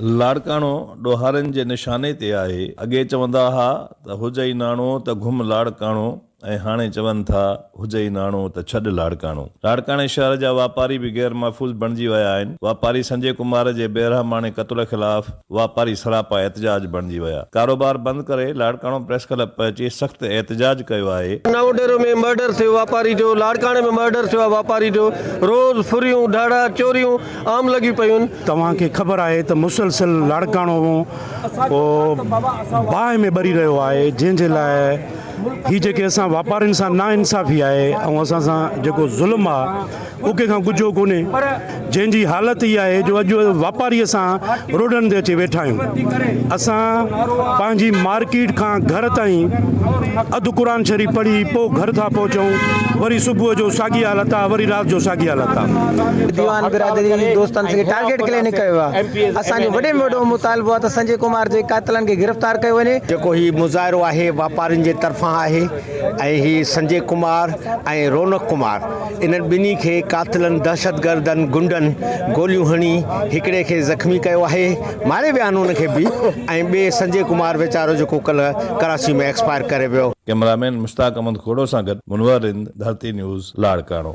لاڙڪاڻو ڏوهارين جي نشاني تي آهي، اڳي چوندا ها ته هجئي ناڻو ته گهم لاڙڪاڻو ۽ هاڻي چون ٿا هجئي ناڻو ته ڇڏ لاڙڪاڻو. لاڙڪاڻي شهر جا واپاري به غير محفوظ بڻجي ويا آهن، واپاري سنجي ڪمار جي بيرحماڻي قتل خلاف واپاري سراپا احتجاج بڻجي ويا، ڪاروبار بند ڪري لاڙڪاڻو پريس ڪلب پهچي سخت احتجاج ڪيو آهي. نئون ڊيرو ۾ مرڊر ٿيو واپاري جو، لاڙڪاڻي ۾ مرڊر ٿيو آهي واپاري جو، روز ڦريون، ڌاڙا، چوريون عام لڳيون پيون آهن. توهان کي خبر آهي ته مسلسل لاڙڪاڻو باهه ۾ ٻري رهيو آهي جنهن جي لاء هي جيڪي اسان واپارين سان ناانصافي آهي ۽ اسان سان جيڪو ظلم آهي اهو ڪنهن کان ڳجهو ڪونهي جنهن جي حالت اها آهي جو اڄ واپاري اسان روڊن تي اچي ويٺا آهيون اسان پنهنجي مارڪيٽ کان گهر تائين اڌ قرآن شريف پڙهي پوء گهر ٿا پهچون وري صبح جو ساڳي حالت آهي وري رات جو ساڳي حالت آهي. ديوان برادري جي دوستن کي ٽارگيٽ ڪلنڪ ڪيو ويو آهي اسان جو وڏي ۾ وڏو مطالبو آهي ته سنجي ڪمار جي قاتلن کي گرفتار ڪيو وڃي. جيڪو هي مظاهرو آهي واپارين جي طرفان آهي ۽ هي سنجي ڪمار ۽ رونق ڪمار انهن ٻنهي کي قاتلن دهشتگردن گنڊن گوليون هڻي هڪڙي کي زخمي ڪيو آهي ماري ويا آهن ان کي به ۽ ٻئي سنجي ڪمار ويچارو جيڪو ڪلهه ڪراچي ۾ ايڪسپائر ڪري ويو. ڪئميرا مين مشتاق احمد کوڙو سان گڏ منور رند، ڌرتي نيوز، لاڙڪاڻو.